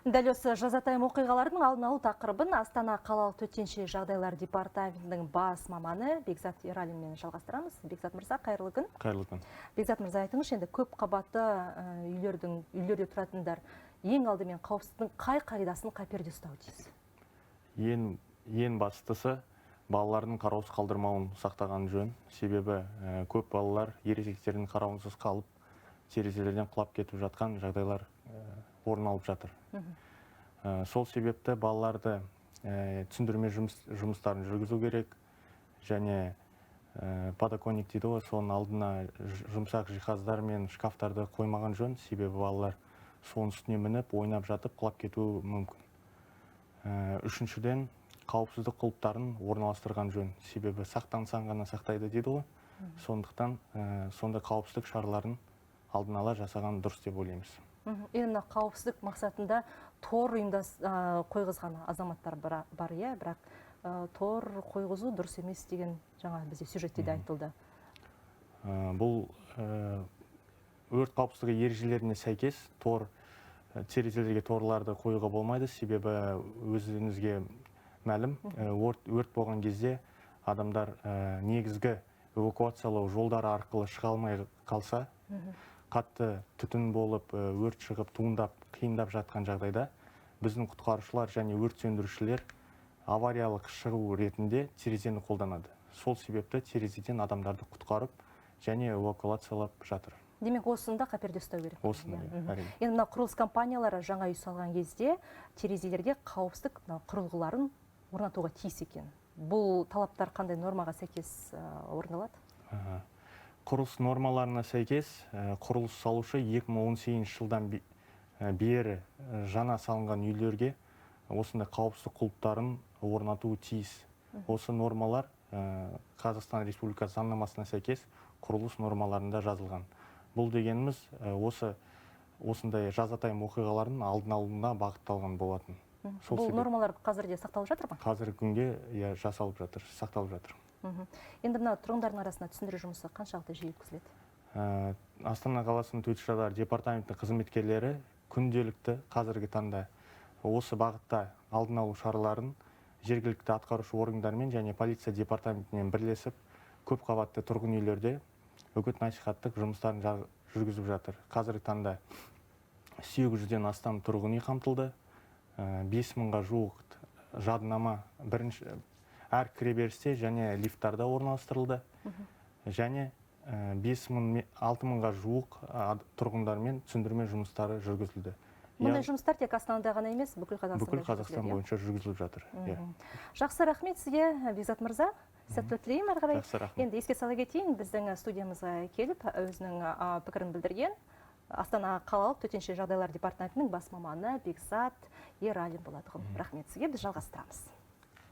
Дәл осы жазатайым оқиғалардың алдын алу тақырыбын Астана қалалық төтенше жағдайлар департаментінің бас маманы Бекзат Ералинмен жалғастырамыз. Бекзат мырза, қайырлы күн. Қайырлы күн. Бекзат мырза, айтыңызшы, енді көп қабатты үйлерде тұратындар ең алдымен қауіпсіздіктің қай қағидасын қаперде ұстауы тиіс? Ең бастысы балалардың қараусыз қалдырмауын сақтаған жөн. Себебі көп балалар ересектердің қарауынсыз қалып, терезелерден құлап кетіп жатқан жағдайлар орын алып жатыр. Сол себепті балаларды түсіндірме жұмыстарын жүргізу керек және подоконник дейді ғой, соның алдына жұмсақ жиһаздар мен шкафтарды қоймаған жөн, себебі балалар соның үстіне мініп, ойнап жатып құлап кетуі мүмкін. Үшіншіден, қауіпсіздік құлыптарын орналастырған жөн, себебі сақтансаң ғана сақтайды дейді ғой. Сондықтан сондай қауіпсіздік шараларын алдын ала жасаған дұрыс деп ойлаймыз. Енді мына қауіпсіздік мақсатында тор қойғызған азаматтар бар, иә, бірақ тор қойғызу дұрыс емес деген жаңа бізде сюжетте де айтылды. Бұл өрт қауіпсіздігі ережелеріне сәйкес тор, терезелерге торларды қоюға болмайды, себебі өздеріңізге мәлім, өрт болған кезде адамдар негізгі эвакуациялау жолдары арқылы шыға алмай қалса, қатты түтін болып, өрт шығып, туындап, қиындап жатқан жағдайда біздің құтқарушылар және өрт сөндірушілер авариялық шығу ретінде терезені қолданады. Сол себепті терезеден адамдарды құтқарып және эвакуациялап жатыр. Демек, осыны да қаперде ұстау керек. Осыны, әрине. Енді мына құрылыс компаниялары жаңа үй салған кезде терезелерге қауіпсіздік мына құрылғыларын орнатуға тиіс екен. Бұл талаптар қандай нормаға сәйкес орындалады? Құрылыс нормаларына сәйкес, құрылыс салушы 2018 жылдан бері жаңа салынған үйлерге осындай қауіпсіздік құлыптарын орнатуы тиіс. Осы нормалар Қазақстан Республикасы заңнамасына сәйкес құрылыс нормаларында жазылған. Бұл дегеніміз осындай жазатайым оқиғалардың алдын алуына бағытталған болатын. Сол Бұл себеп- нормалар қазір де сақталып жатыр ма? Қазіргі күнге, иә, жасалып жатыр, сақталып жатыр. Енді мына тұрғындардың арасында түсіндіру жұмысы қаншалықты жиі өткізіледі? Астана қаласының төтенше жағдайлар департаментінің қызметкерлері күнделікті қазіргі таңда осы бағытта алдын алу шараларын жергілікті атқарушы органдармен және полиция департаментімен бірлесіп көп қабатты тұрғын үйлерде үгіт насихаттық жұмыстарын жүргізіп жатыр. Қазіргі таңда 800-ден астам тұрғын үй қамтылды. 5000-ға жуық жадынама бірінші әр кіреберісте және лифттарда орналастырылды. Және 6000-ға жуық тұрғындармен түсіндірме жұмыстары жүргізілді. Мұндай жұмыстар тек Астанада ғана емес, бүкіл Қазақстанда Бүкіл Қазақстан жүргізіледі, иә? бойынша жүргізіліп жатыр, иә. Жақсы, рахмет сізге, Бекзат мырза. Сәттілік тілеймін ары қарай. Жақсы, рахмет. Енді еске сала кетейін, біздің студиямызға келіп өзінің пікірін білдірген Астана қалалық төтенше жағдайлар департаментінің бас маманы Бекзат Ералин болатұғын. Рахмет сізге, біз жалғастырамыз.